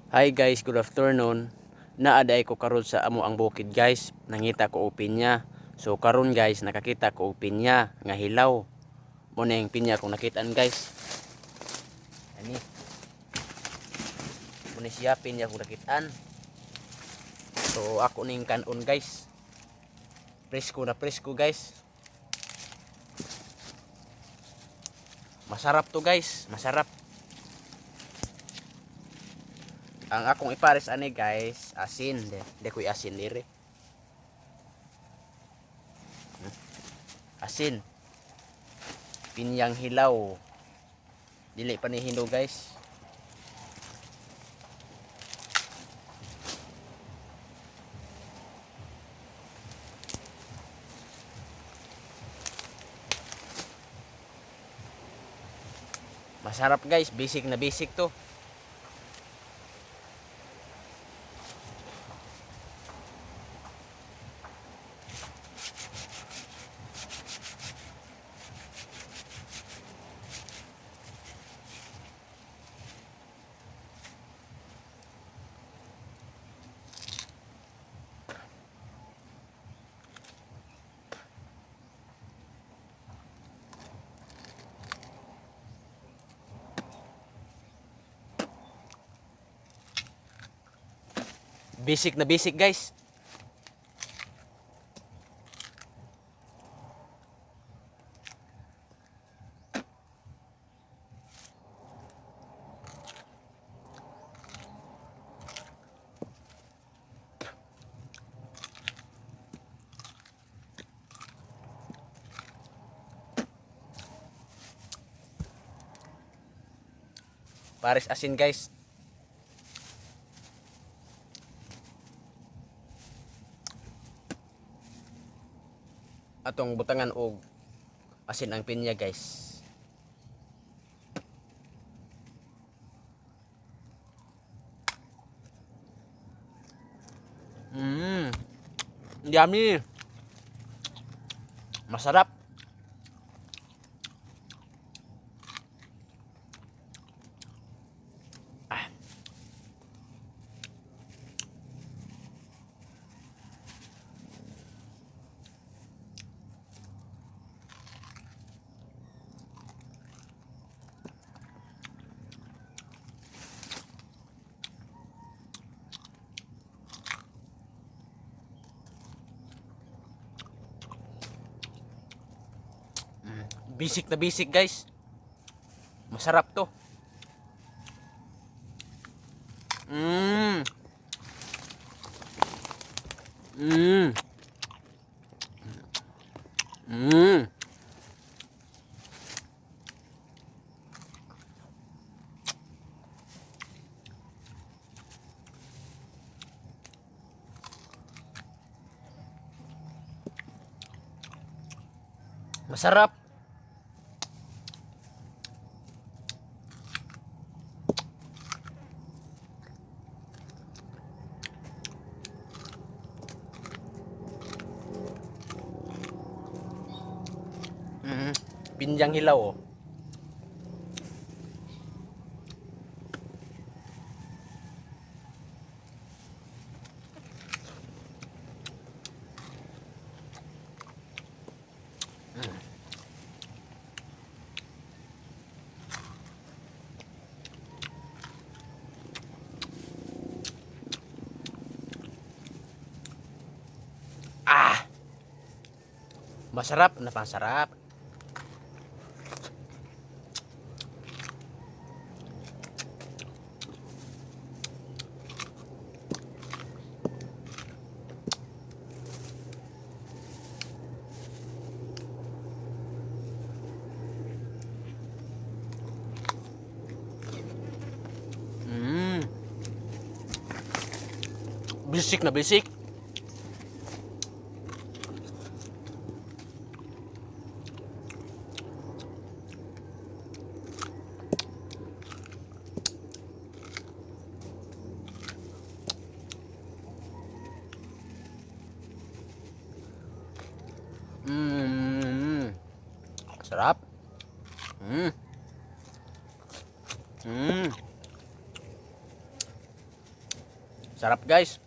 Hi guys, good afternoon. Naa diay ko karon sa amoang bukid, guys. Nangita ko og pinya. So karon guys, nakakita ko og pinya nga hilaw. Mao na yung pinya kong nakitaan, guys. Ani. Mao ni siya pinya kong nakitaan. So ako ning kanon, guys. Presko na presko, guys. Masarap to, guys, masarap. Ang akong ipares ani, guys, asin. Di ko'y asin dire. Asin. Pinyang hilaw. Dili pa ni hinog, guys. Masarap, guys, basic na basic to. Basic na basic, guys. Pares asin, guys. Atong butangan og asin ang pinya, guys. Yummy. Masarap. Ah. Basic na basic, guys. Masarap to. Masarap. Pinyang hilaw, oh. Ah. Masarap na masarap. Basic na basic. Sarap. Sarap, guys.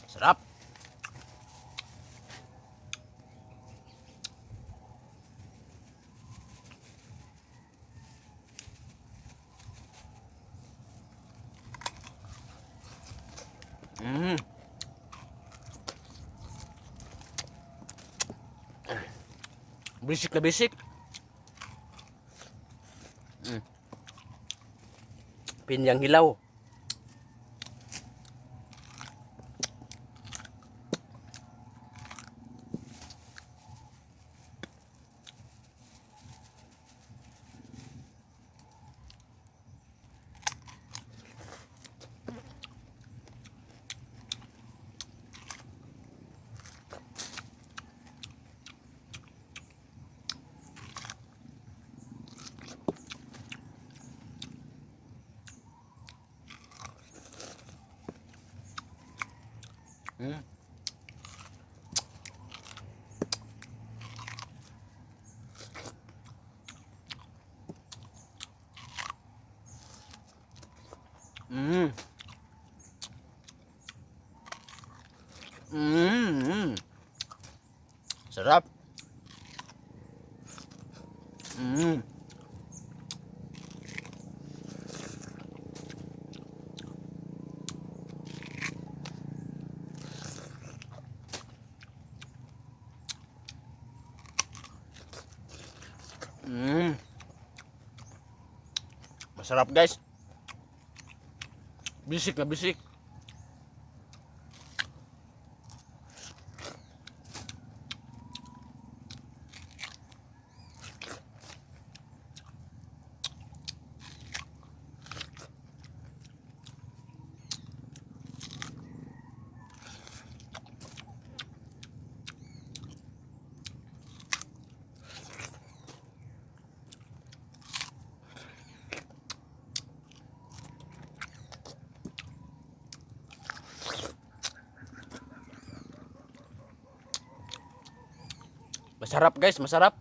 Sarap. Bisik na bisik. Pinyang hilaw. Sarap. Masarap, guys. Bisik na bisik. Masarap, guys, masarap.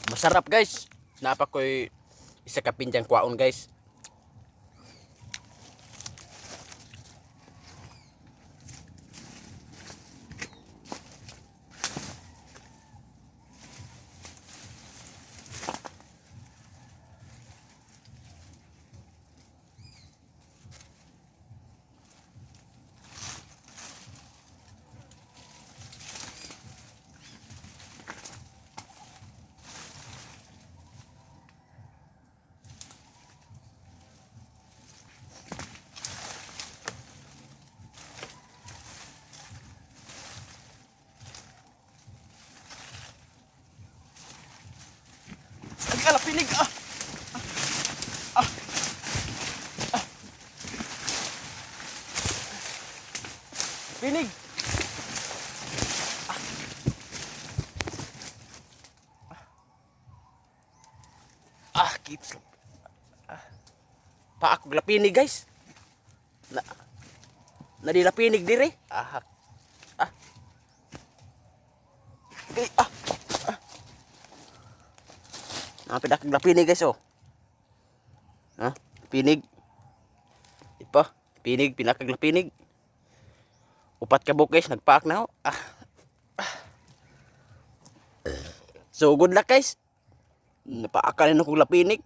Masarap, guys. Naa pa ko'y isa ka pinyang kwaon, guys. Ang pinig ah. Ah. Ah. Pinig. Ah. Ah, kits. Ah. Paak og lapinig, guys. Na Nadilapinig dire. Ah. Ah. Okay, ah. Ah. Napit akong lapinig, guys, oh. Ha? Pinig. Ipa, pinig, pinakag lapinig. Upat ka buok, guys, nagpaak na ho. Ah. Ah. So good luck, guys. Napaakan na akong lapinig.